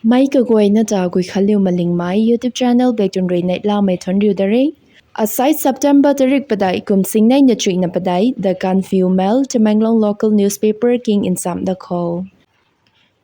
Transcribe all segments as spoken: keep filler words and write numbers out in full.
Mei kaguayna ta Guikhanliu Malingmei YouTube channel baktun rui neihlamei thuanc riu da re. Asai September tarik padeih kum singnei na chuihna padeih, The Gaanphiu Mail, Tamenglong local newspaper king nchamh da khou.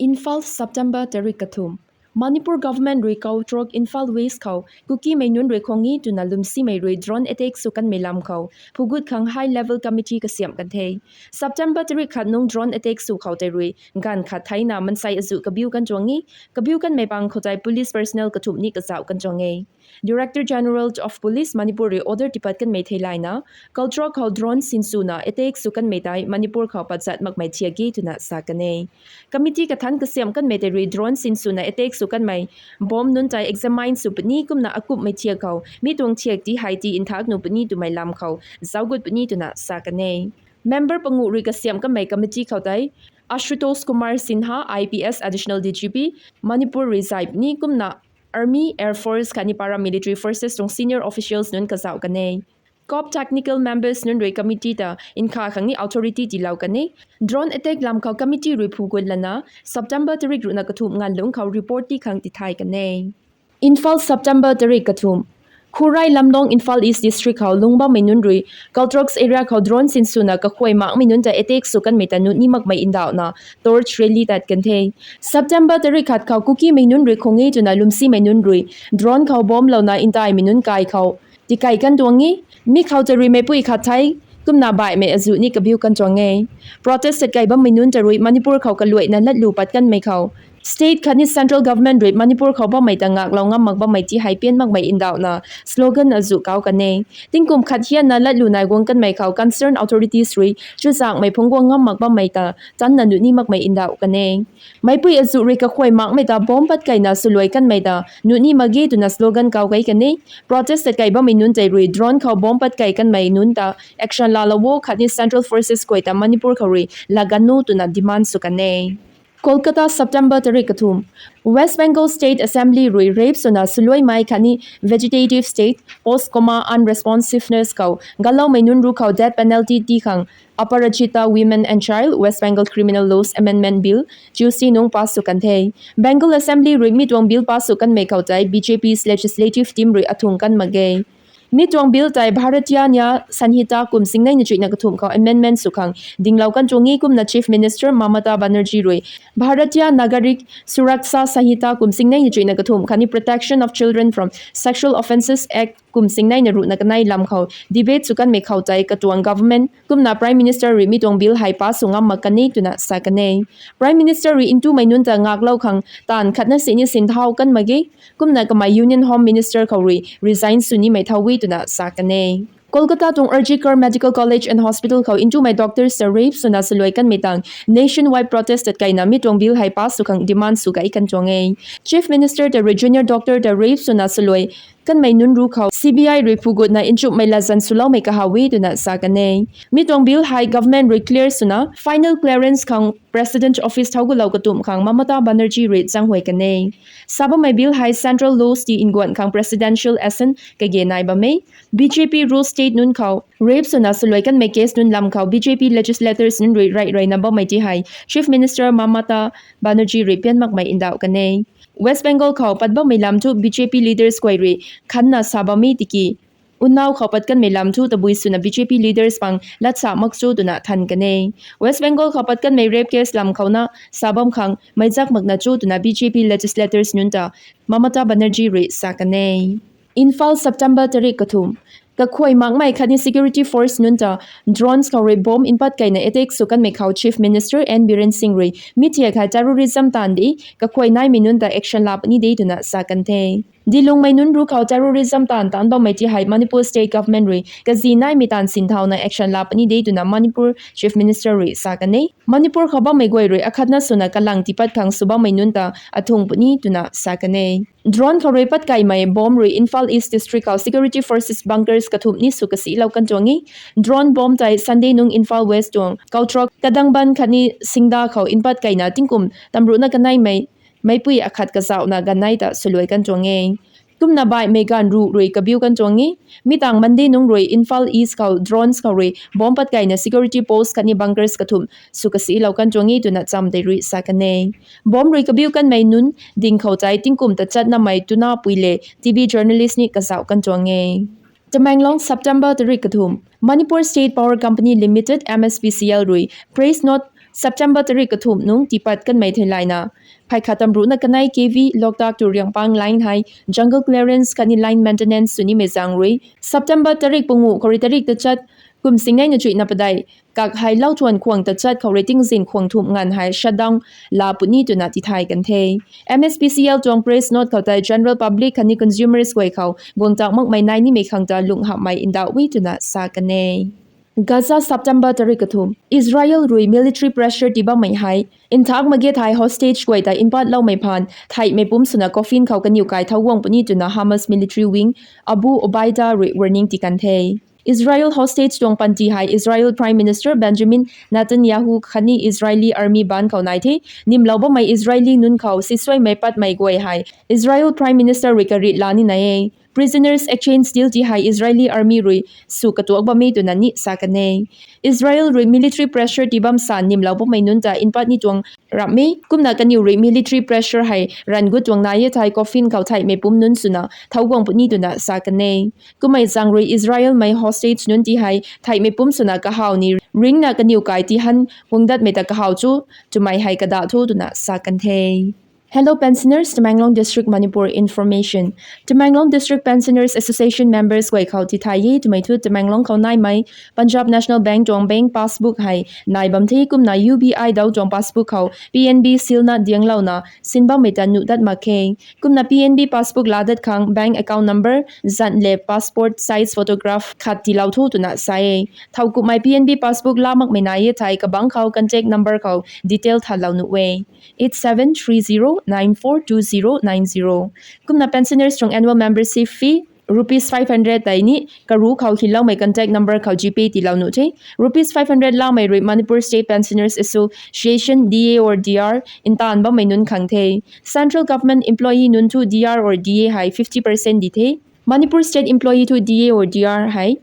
Imphal, September tarik kathumh. Manipur government rui Koutrok, Imphal West khou Kukimei nunc rui khwang e twna lwmsimei rui drone attack sw kanmei lam khou phugut khang high level committee kasiamh kan the. September tarik khat nung drone attack sw khou tei rui ganv khat theina mansei azuh kabiu kan tuang e. Kabiu kanmei pang khou tei police personnel kathumh ni kazauh kan tuang e. Director General of Police Manipur rui order tipat kanmei theilayna, Koutrok khou drone sinswna attack sw kanmei tei Manipur khou pachat makmei thiak e twna sa kan e. Committee kathanc kasiamh kanmei tei rui drone sinswna attack sw kanmei bomb nunc tei examine sw puni kumna akumhmei thiak khou mi tuang thiak ti hei ti nthak nuh puni twmei lam khou zauc gut puni twna sa kan e. Member panguh rui kasiamh kanmei committee khou tei Ashutosh Kumar Sinha, I P S Additional D G P, Manipur rui zay puni kumna Army, Air Force khatni Paramilitary Forces tuang senior officials nunc kazauh kan e. Corps technical members nunc rui committee ta nkha khang ni authority tiilou kan e. Drone attack lam khou committee rui phugut lana September tarik ruhna kathumh nganv lungc khou report ti khang tithay kan e. Imphal, September tarik kathumh. Khurai Lamdong, Imphal East District khou lungc bammei nunc rui Koutrok area khou drone sinswna kakhuay makmei nunc ta attack sw kanmei ta nuh ni makmei ndauhna torch rally tat kan the. September tarik khat khou Kukimei nunc rui khwang e twna lwmsimei nunc rui drone khou bomb louna ntaimei nunc kai khou tikai kan tuang e. Mi khou tei rui meipui khat thei kumna baihmei azuh ni kabiu kan tuang e. Protest tat kai bammei nunc tei rui Manipur khou kaluaina latlu pat kanmei khou state khatni central government rui Manipur khou bammei ta ngaklou ngam mak bammei ti hei pian makmei ndauhna slogan azuh kau kan e. Tingkum khat hianna latlu nai guang kanmei khou concerned authorities rui chuzaenghmei phungc guang ngam mak bammei ta tanna nuh ni makmei ndauh kan e. Meipui azuh rui kakhuay makmei ta bomb pat kaina swluai kanmei ta nuh ni mak ge twna slogan kau kai kan e. Protest tat kai bammei nunc tei rui drone khou bomb pat kai kanmei nunc ta action laalou o khatni central forces guay ta Manipur khou rui laganv o twna demand sw kan e. Kolkata, September tarik kathumh. West Bengal State Assembly rui rape swna swluaimei khatni vegetative state, post coma, unresponsiveness khou galoumei nunc ruc khou death penalty ti khang Aparajita Women and Child, West Bengal Criminal Laws Amendment Bill, Tuesday nung pass sw kan the. Bengal Assembly rui mi tuang bill pass sw kanmei khou tei B J P's legislative team rui athung kan mak ge. Mi tuang bill tei Bharatiya Nyaya Sanhita kum singnei na chuihna kathumh khou amendment sw khang dinglou kan tuang e kumna Chief Minister Mamata Banerjee rui Bharatiya Nagarik Suraksha Sanhita kum singnei na chuihna kathumh khatni Protection of Children from Sexual Offences Act kum singnei na ruhna kanei lam khou debate sw kanmei khou tei katuang government kumna Prime Minister rui mi tuang bill hei pass sw ngam mak kan e twna sa kan e. Prime Minister rui ntumei nunc ta ngaklou khang taanv khatna sini sinthau kan mak ge, kumna kamei Union Home Minister khou rui resign sw nimei thau e twna sa kan e. Kolkata tuang R G Kar Medical College and Hospital khou ntumei doctors ta rape swna swluai kanmei tang nationwide protest tat kaina mi tuang bill hei pass sw khang demand sw kai kan tuang e. Chief Minister ta rui junior doctor ta rape swna swluai kanmei nunc ruc khou C B I rui phugutna nchumhmei latzan swloumei kahaw e twna sa kan e. Mi tuang bill hei government rui clear swna final clearance khang President Office thau gulou katumh khang Mamata Banerjee rui zaenghuay kan e. Sa bammei bill hei central laws ti nguan khang presidential assent kage nai bam e. B J P ruled state nunc khou rape swna swluai kanmei case nunc lam khou B J P legislators nunc rui rey reyna bammei ti hei Chief Minister Mamata Banerjee rui pian makmei ndauh kan e. West Bengal khou pat bammei lam thu B J P leaders guay rui khanna sa bam e tiki Unnao khou pat kanmei lam thu tabui swna B J P leaders pang latsa mak cho twna than kan e. West Bengal khou pat kanmei rape case lam khouna sa bam khang meizak makna cho twna B J P legislators nunc ta Mamata Banerjee rui sa kan e. Imphal, September tarik kathumh. Kakhuay makmei khatni security force nunc ta drones khou rui bomb npat kaina attack sw kanmei khou Chief Minister N Biren Singh rui mi thiak hei terrorism taanv di, kakhuay naimei nunc ta action laa puni de twna sa kan the. Dilungmei nunc ruc khou terrorism taanv taanc bammei ti hei Manipur State Government rui kazi naimei taanv sinthauna action laa puni de twna Manipur Chief Minister rui sa kan e. Manipur khou bammei guay rui akhatna swna kalang tipat khang sw bammei nunc ta athung puni twna sa kan e. Drone khou rui pat kaimei bomb rui Imphal East District khou security forces bunkers kathumh ni sw kasilou kan tuang e. Drone bomb tei Sunday nung Imphal West tuang Koutrok, Kadamban khatni Singda khou npat kaina tingkum tamruhna kaneimei meipui akhat kazauhna ganei ta swluai kan tuang e. Kumna baihmei ganv ruh rui kabiu kan tuang e. Mi tang Monday nungc rui Imphal East khou drones khou rui bomb pat kaina security post khatni bunkers kathumh sw kasilou kan tuang e twna cham tei rui sa kan e. Bomb rui kabiu kanmei nunc ding khou tei tingkum tachat namei tuna pui le T V journalist ni kazauh kan tuang e. Tamenglong, September tarik kathumh. Manipur State Power Company Limited, M S P C L rui press note September tarik kathumh nungc tiipat kanmei theilayna, phay khat tamruhna kanei K V Loktak to Riangpang line hei jungle clearance khatni line maintenance sw nimei zaeng rui September tarik panguh khou rui tarik tachat kum singneina chuihna padeih kak hei lauchuan khwang tachat khou rui tingzin khwang thumh nganv hei shutdown laa puni twna tithay kan the. M S P C L tuang press note khou tei general public khatni consumers guay khou guang tak makmei nai nimei khang ta lung hamhmei ndauh e twna sa kan e. Gaza, September tarik kathumh. Israel rui military pressure tii bammei hei nthak mak ge thei hostage guay ta mpatloumei phaan theihmei pumc swna coffin khou kaniw kai thau guang puni twna Hamas military wing Abu Obaida rui warning tii kan the. Israel hostage tuang panty hei Israel Prime Minister Benjamin Netanyahu khatni Israeli army baan khou nai the. Nimlou bammei Israeli nunc khou sisuaimei patmei guay hei Israel Prime Minister rui karit laa ni nai e. Prisoners exchange deal ti hei Israeli army rui sw katuak bam e twna ni sa kan e. Israel rui military pressure tii bam san nimlou bammei nunc ta mpat ni tuang ramh e. Kumna kaniw rui military pressure hei ranv gut tuang nai e thei coffin khou theihmei pumc nunc swna thau guang puni twna sa kan e. Kummei zaeng rui Israelmei hostage nunc ti hei theihmei pumc swna kahaw ni ringcna kaniw kai ti han guang datmei ta kahaw chu twmei hei kadah thu twna sa kan the. Hello pensioners, Tamenglong District, Manipur. Information. Tamenglong District Pensioners Association members guay khou tithay e twmei thu Tamenglong khou naimei Punjab National Bank tuang bank passbook hei nai bam the. Kumna U B I dau tuang passbook khou P N B seal na dianglouna sin bammei ta nuh dat mak khe. Kumna P N B passbook laa dat khang bank account number, zan le passport size photograph khat tiilou thu twna sa e. Thowkumhmei P N B passbook laa makmei nai e thei kabangc khou contact number khou detail thalou nuh e, eight seven three zero nine four two zero nine zero. Kumna pensioners tuang annual membership fee rupees five hundred tei ni karuc khou hinloumei contact number khou GPay tiilou nuh the. Rupees five hundred laamei rui Manipur State Pensioners Association, D A or D R ntaanv bammei nunc khang the. Central Government employee nunc thu D R or D A hei fifty percent di the. Manipur State employee thu D A or D R hei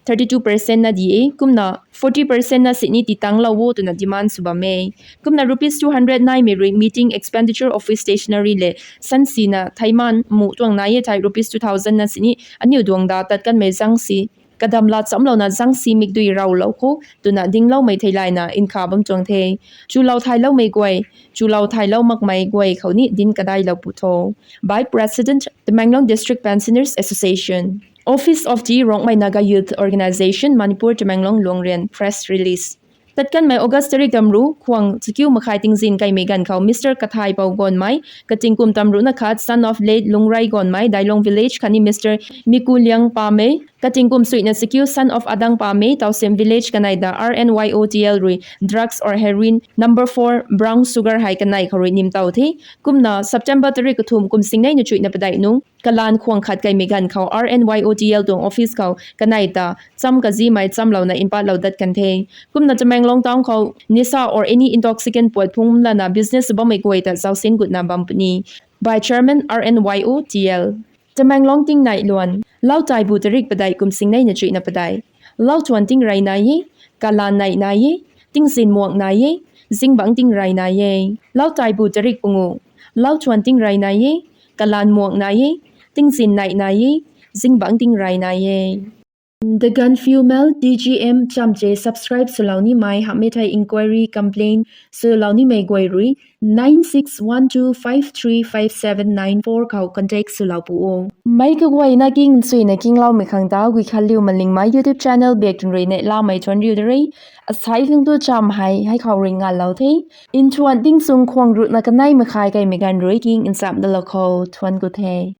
thirty two percent na di e, kumna forty percent na sini titanglou o twna demand sw bam e. Kumna rupees two hundred naimei rui meeting expenditure, office stationery le sansina theiman muh tuang nai e thei rupees two thousand na sini aniu duang da tat kanmei zangsi kadam la chamlouna zangsi mikdui rowlou kho twna dingloumei theilayna nkha bam tuang the. Chulou thayloumei guay, chulou thaylou makmei guay khou ni dinc kadailou pu tho. By President, Tamenglong District Pensioners Association. Office of the Rongmei Naga Youth Organisation, Manipur, Tamenglong, Luangrian. Press release. Tat kanmei August tarik tamruh khwang chakiu makhai tingzin kaimei ganv khou Mister Kathaipou Gonmei, katingkum tamruhna khat, son of late Lungrai Gonmei, Dailong Village, khatni Mister Mikuliang Pamei, katingkum suina chakiu, son of Adang Pamei, Tausim Village, kanei ta R N Y O T L rui drugs or heroin number four brown sugar hei kanei khou rui nimtow the. Kumna September tarik kathumh kum singneina chuihna padeih nungc kalaan khwang khat kaimei ganv khou R N Y O T L tuang office khou kanei ta cham kazimei chamlouna mpatlou dat kan the. Kumna Tamenglong town khou nisa or any intoxicant puat phungc lana business bammei guay ta zausin gutna bam puni. By Chairman, R N Y O T L. Tamenglong tingnai luan. Lau taibu tarik padeih kum singneina chuihna padeih. Lau chuan tingrey nai e, kalaan neih nai e, tingzin muak nai e, zingbangc tingrey nai e. Lau taibu tarik pangu. Lau chuan tingrey nai e, kalaan muak nai e, tingzin neih nai e, zingbangc tingrey nai e. The Gaanphiu Mail, T G M chamche subscribe swlou nimei hamhmei thei inquiry, complaint swlou nimei guay rui nine six one two five three five seven nine four khou contact swlou pu o. Meic kaguayna king nchuina kingloumei khang ta Guikhanliu Malingmei YouTube channel bak tun rui neihlamei thuan riu de re. Asai khang tu cham hei hei khou rui nganlou the. Nthuan tingchung khwang ruhna kanei makhai kaimei ganv rui king nchamh dalou khou thuan ku the.